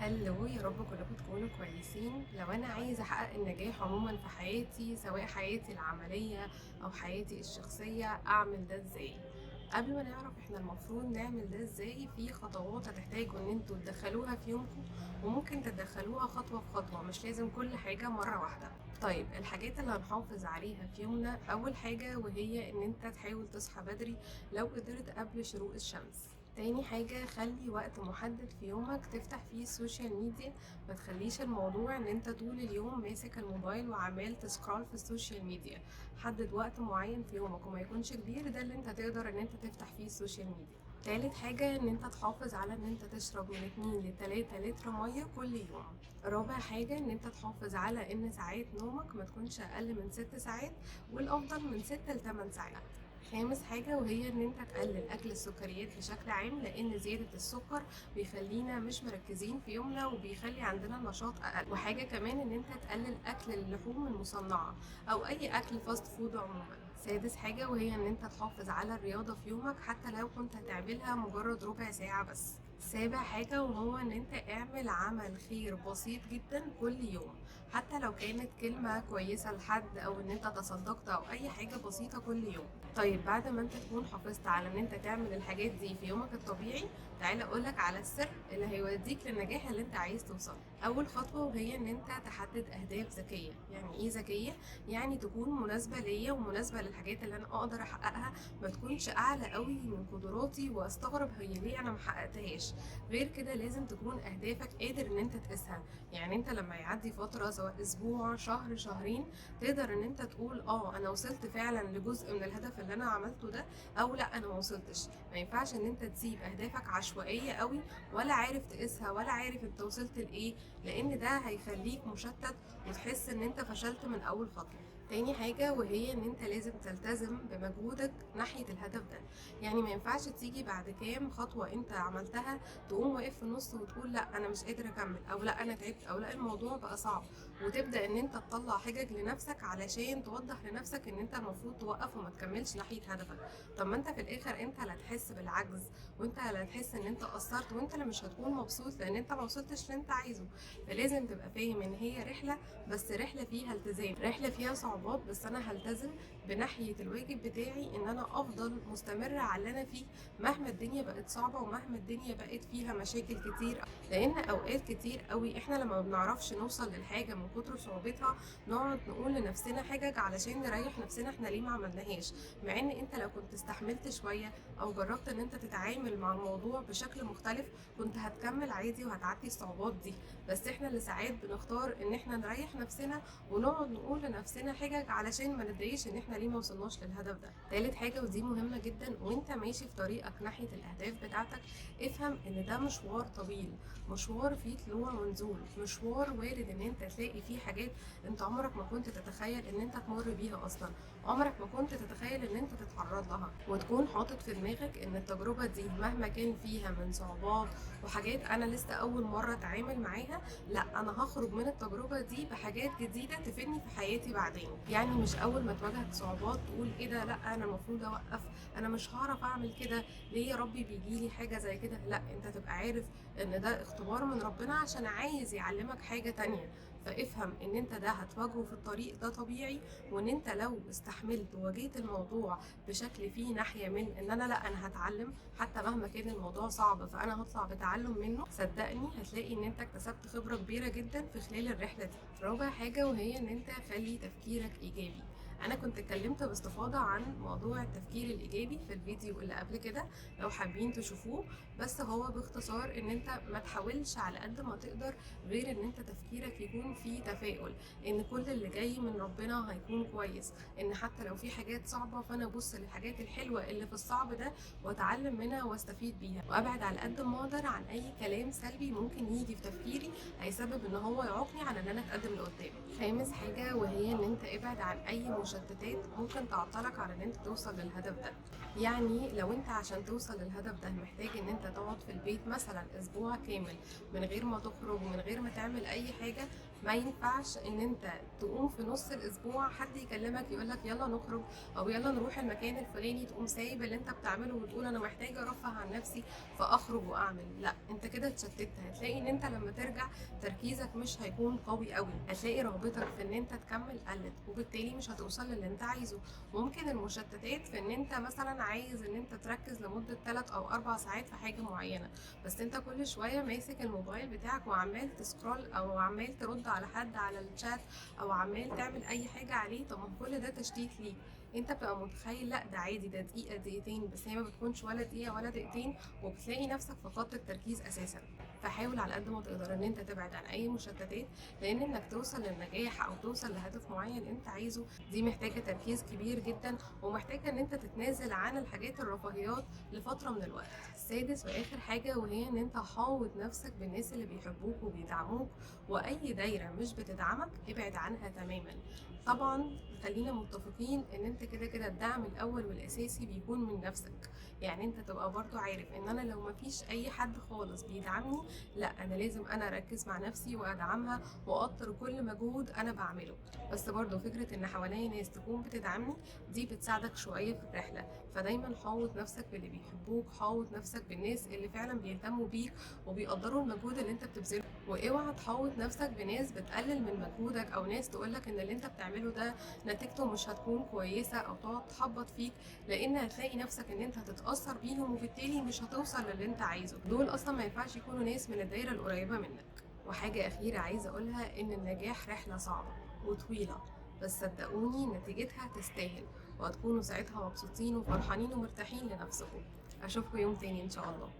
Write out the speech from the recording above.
Hello، يا رب كلكم تكونوا كويسين. لو انا عايزه احقق النجاح عموما في حياتي، سواء حياتي العملية او حياتي الشخصية، اعمل ده ازاي؟ قبل ما نعرف احنا المفروض نعمل ده ازاي، في خطوات هتحتاجوا ان انتوا تدخلوها في يومكم، وممكن تدخلوها خطوة في خطوة، مش لازم كل حاجة مرة واحدة. طيب الحاجات اللي هنحافظ عليها في يومنا، اول حاجة وهي ان انت تحاول تصحى بدري لو قدرت قبل شروق الشمس. تاني حاجة، خلي وقت محدد في يومك تفتح فيه ال social media، ما تخليش الموضوع ان انت طول اليوم ماسك الموبايل وعمال ت scroll في ال social media. حدد وقت معين في يومك وما يكونش كبير، ده اللي انت تقدر ان انت تفتح فيه ال social media. تالت حاجة، ان انت تحافظ على ان انت تشرب من 2 ل 3 لتر مية كل يوم. رابع حاجة، ان انت تحافظ على ان ساعات نومك ما تكونش اقل من 6 ساعات، والافضل من 6 ل 8 ساعات. خامس حاجة وهي ان انت تقلل اكل السكريات بشكل عام، لان زيادة السكر بيخلينا مش مركزين في يومنا وبيخلي عندنا نشاط اقل. وحاجة كمان ان انت تقلل اكل اللحوم المصنعة او اي اكل fast food عموما. سادس حاجة وهي ان انت تحافظ على الرياضة في يومك، حتى لو كنت هتعملها مجرد ربع ساعة بس. سابع حاجة وهو ان انت اعمل عمل خير بسيط جدا كل يوم، حتى لو كانت كلمة كويسة لحد او ان انت تصدقت او اي حاجة بسيطة كل يوم. طيب بعد ما انت تكون حافظت على ان انت تعمل الحاجات دي في يومك الطبيعي، تعالى اقولك على السر اللي هيوديك للنجاح اللي انت عايز توصله. اول خطوة وهي ان انت تحدد اهداف ذكية. يعني ايه ذكية؟ يعني تكون مناسبة ليا ومناسبة للحاجات اللي انا اقدر احققها، ما تكونش اعلى قوي من قدراتي واستغرب هي ليه انا ما حققتهاش. غير كده لازم تكون اهدافك قادر ان انت تقيسها، يعني انت لما يعدي فترة سواء اسبوع شهر شهرين تقدر ان انت تقول انا وصلت فعلا لجزء من الهدف اللي انا عملته ده، او لا انا ما وصلتش. ما ينفعش ان انت تسيب اهدافك عشوائية قوي ولا عارف تقيسها ولا عارف انت وصلت لايه، لان ده هيخليك مشتت وتحس ان انت فشلت من اول خطوة. تاني حاجة وهي ان انت لازم تلتزم بمجهودك ناحية الهدف ده، يعني ما ينفعش تيجي بعد كام خطوة انت عملتها تقوم واقف في النص وتقول لا انا مش قادر اكمل، او لا انا تعبت، او لا الموضوع بقى صعب، وتبدأ ان انت تطلع حجج لنفسك علشان توضح لنفسك ان انت المفروض توقف وما تكملش ناحية هدفك. طب ما انت في الاخر انت اللي هتحس بالعجز، وانت اللي هتحس ان انت قصرت، وانت اللي مش هتكون مبسوط لان انت ما وصلتش اللي انت عايزه. فلازم تبقى فاهم ان هي رحلة، بس رحلة فيها التزام، رحلة فيها صعوبات، بس انا هلتزم بناحية الواجب بتاعي ان انا افضل مستمرة على اللي انا فيه مهما الدنيا بقت صعبة ومهما الدنيا بقت فيها مشاكل كتير. لان اوقات كتير قوي احنا لما ما بنعرفش نوصل للحاجة من كتر صعوبتها نقعد نقول لنفسنا حاجة علشان نريح نفسنا احنا ليه ما عملناهاش، مع ان انت لو كنت استحملت شوية او جربت ان انت تتعامل مع الموضوع بشكل مختلف كنت هتكمل عادي وهتعدي الصعوبات دي. بس احنا اللي ساعات بنختار ان احنا نريح نفسنا ونقعد نقول لنفسنا حاجة علشان ما نتضايقش ان احنا ليه ما وصلناش للهدف ده. تالت حاجة ودي مهمة جدا، وانت ماشي في طريقك ناحية الاهداف بتاعتك افهم ان ده مشوار طويل، مشوار فيه طلوع ونزول، مشوار وارد ان انت تلاقي فيه حاجات انت عمرك ما كنت تتخيل ان انت تمر بيها اصلا، عمرك ما كنت تتخيل ان انت تتعرض لها، وتكون حاطط في دماغك ان التجربة دي مهما كان فيها من صعوبات وحاجات انا لسه اول مرة اتعامل معاها، لا انا هخرج من التجربة دي بحاجات جديدة تفيدني في حياتي بعدين. يعني مش اول ما تواجهك صعوبات تقول ايه ده، لا انا المفروض اوقف، انا مش هعرف اعمل كده، ليه يا ربي بيجيلي حاجة زي كده؟ لا، انت تبقى عارف ان ده اختبار من ربنا عشان عايز يعلمك حاجة تانية. فافهم ان انت ده هتواجهه في الطريق، ده طبيعي، وان انت لو استحملت وواجهت الموضوع بشكل فيه ناحية من ان انا لا انا هتعلم حتى مهما كان الموضوع صعب فانا هطلع بتعلم منه، صدقني هتلاقي ان انت اكتسبت خبرة كبيرة جدا في خلال الرحلة دي. رابع حاجة وهي ان انت خلي تفكيرك ايجابي. انا كنت اتكلمت باستفاضة عن موضوع التفكير الايجابي في الفيديو اللي قبل كده لو حابين تشوفوه، بس هو باختصار ان انت ما تحاولش على قد ما تقدر غير ان انت تفكيرك يكون فيه تفاؤل، ان كل اللي جاي من ربنا هيكون كويس، ان حتى لو في حاجات صعبة فانا ابص للحاجات الحلوة اللي في الصعب ده واتعلم منها واستفيد بيها، وابعد على قد ما اقدر عن اي كلام سلبي ممكن يجي في تفكيري هيسبب ان هو يعوقني عن ان انا اتقدم لقدام. خامس حاجة وهي ان انت ابعد عن اي مشتتات ممكن تعطلك على ان انت توصل للهدف ده. يعني لو انت عشان توصل للهدف ده محتاج ان انت تقعد في البيت مثلا اسبوع كامل من غير ما تخرج ومن غير ما تعمل اي حاجة، ما ينفعش ان انت تقوم في نص الاسبوع حد يكلمك يقولك يلا نخرج او يلا نروح المكان الفلاني، تقوم سايب اللي انت بتعمله وتقول انا محتاجه ارفه عن نفسي فاخرج واعمل. لا، انت كده اتشتت. هتلاقي ان انت لما ترجع تركيزك مش هيكون قوي قوي، هتلاقي رغبتك في ان انت تكمل قلت، وبالتالي مش هتوصل للي انت عايزه. ممكن المشتتات في ان انت مثلا عايز ان انت تركز لمدة 3 او 4 ساعات في حاجة معينة، بس انت كل شوية ماسك الموبايل بتاعك وعمال ت scroll او عمال ترد على حد على الشات او عمال تعمل اي حاجة عليه. طب ما كل ده تشتيت ليك. انت بتبقى متخيل لا ده عادي، ده دقيقة دقيقتين، بس هي ما بتكونش ولا دقيقة ولا دقيقتين، وبتلاقي نفسك فقدت التركيز اساسا. فحاول على قد ما تقدر ان انت تبعد عن اي مشتتات، لان انك توصل للنجاح او توصل لهدف معين انت عايزه دي محتاجه تركيز كبير جدا، ومحتاجة ان انت تتنازل عن الحاجات الرفاهيات لفترة من الوقت. سادس واخر حاجة، وهي ان انت حاوط نفسك بالناس اللي بيحبوك وبيدعموك، واي دايرة مش بتدعمك ابعد عنها تماما. طبعا خلينا متفقين ان انت كده كده الدعم الاول والاساسي بيكون من نفسك. يعني انت تبقى برضو عارف ان انا لو مفيش اي حد خالص بيدعمني، لا انا لازم انا اركز مع نفسي وادعمها واقدر كل مجهود انا بعمله. بس برضو فكرة ان حواليا ناس تكون بتدعمني دي بتساعدك شوية في الرحلة. فدايما حاوط نفسك باللي بيحبوك، حاوط نفسك بالناس اللي فعلا بيهتموا بيك وبيقدروا المجهود اللي انت بتبذله، واوعى تحاوط نفسك بناس بتقلل من مجهودك او ناس تقولك ان اللي انت بتعمله ده نتيجته مش هتكون كويسة او تقعد تحبط فيك، لان هتلاقي نفسك ان انت هتتأثر بيهم وبالتالي مش هتوصل للي انت عايزه. دول اصلا ما ينفعش يكونوا ناس من الدايرة القريبة منك. وحاجة أخيرة عايزة أقولها، إن النجاح رحلة صعبة وطويلة، بس صدقوني نتيجتها تستاهل، وهتكونوا ساعتها مبسوطين وفرحانين ومرتاحين لنفسكم. أشوفكم يوم تاني إن شاء الله.